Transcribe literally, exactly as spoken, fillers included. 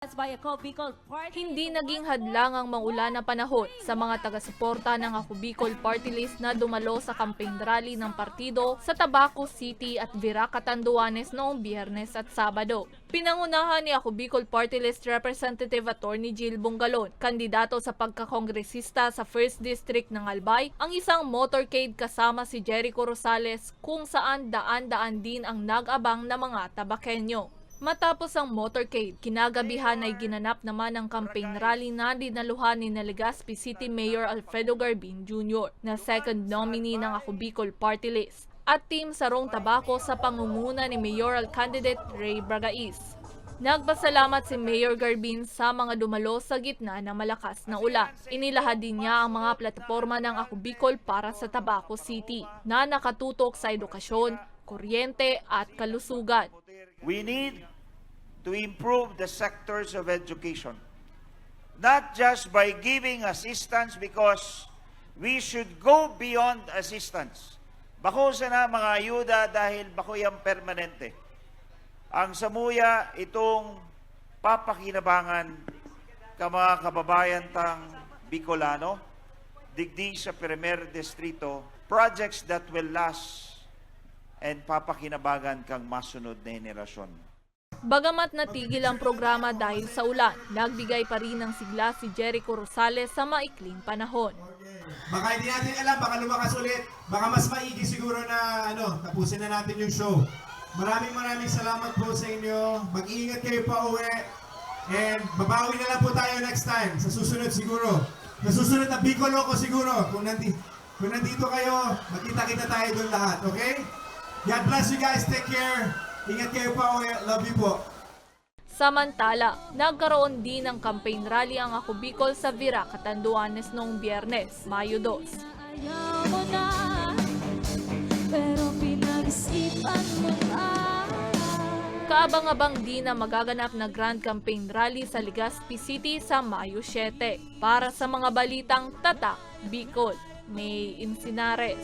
Hindi naging hadlang ang maulan na panahon sa mga taga-suporta ng Ako Bicol Party List na dumalo sa campaign rally ng partido sa Tabaco City at Virac, Catanduanes noong Biyernes at Sabado. Pinangunahan ni Ako Bicol Party List Representative Attorney Jill Bongalon, kandidato sa pagkakongresista sa First District ng Albay, ang isang motorcade kasama si Jericho Rosales, kung saan daan-daan din ang nag-abang na mga Tabaqueño. Matapos ang motorcade, kinagabihan ay ginanap naman ang campaign rally na dinaluhan ni Legazpi City Mayor Alfredo Garbin Junior, na second nominee ng Ako Bicol Party List, at Team Sarong Tabaco sa pangunguna ni mayoral candidate Ray Bragais. Nagpasalamat si Mayor Garbin sa mga dumalo sa gitna ng malakas na ulan. Inilahad din niya ang mga plataporma ng Ako Bicol para sa Tabaco City na nakatutok sa edukasyon, kuryente at kalusugan. We need to improve the sectors of education. Not just by giving assistance, because we should go beyond assistance. Bako sana mga ayuda dahil bako yang permanente. Ang samuya itong papakinabangan ka mga kababayan tang Bicolano, digdi sa Primer Distrito, projects that will last and papakinabangan kang masunod na henerasyon. Bagamat natigil ang programa dahil sa ulan, nagbigay pa rin ng sigla si Jericho Rosales sa maikling panahon. Baka hindi natin alam, baka lumakas ulit. Baka mas maigi siguro na ano, tapusin na natin yung show. Maraming maraming salamat po sa inyo. Mag-iingat kayo pa uwi. And babawi na lang po tayo next time. Sa susunod siguro. Sa susunod na Bicol Loco siguro. Kung, nandi, kung nandito kayo, magkita-kita tayo doon lahat. Okay? God bless you guys. Take care. Ingat kayo pa uwi. Love you po. Samantala, nagkaroon din ng campaign rally ang Ako Bicol sa Virac, Catanduanes noong Biyernes, Mayo dos. Ayaw mo na, pero pinag-isipan mo na. Kaabang-abang din ang magaganap na Grand Campaign Rally sa Legazpi City sa Mayo siyete. Para sa mga balitang Tatak Bicol, May Insinares.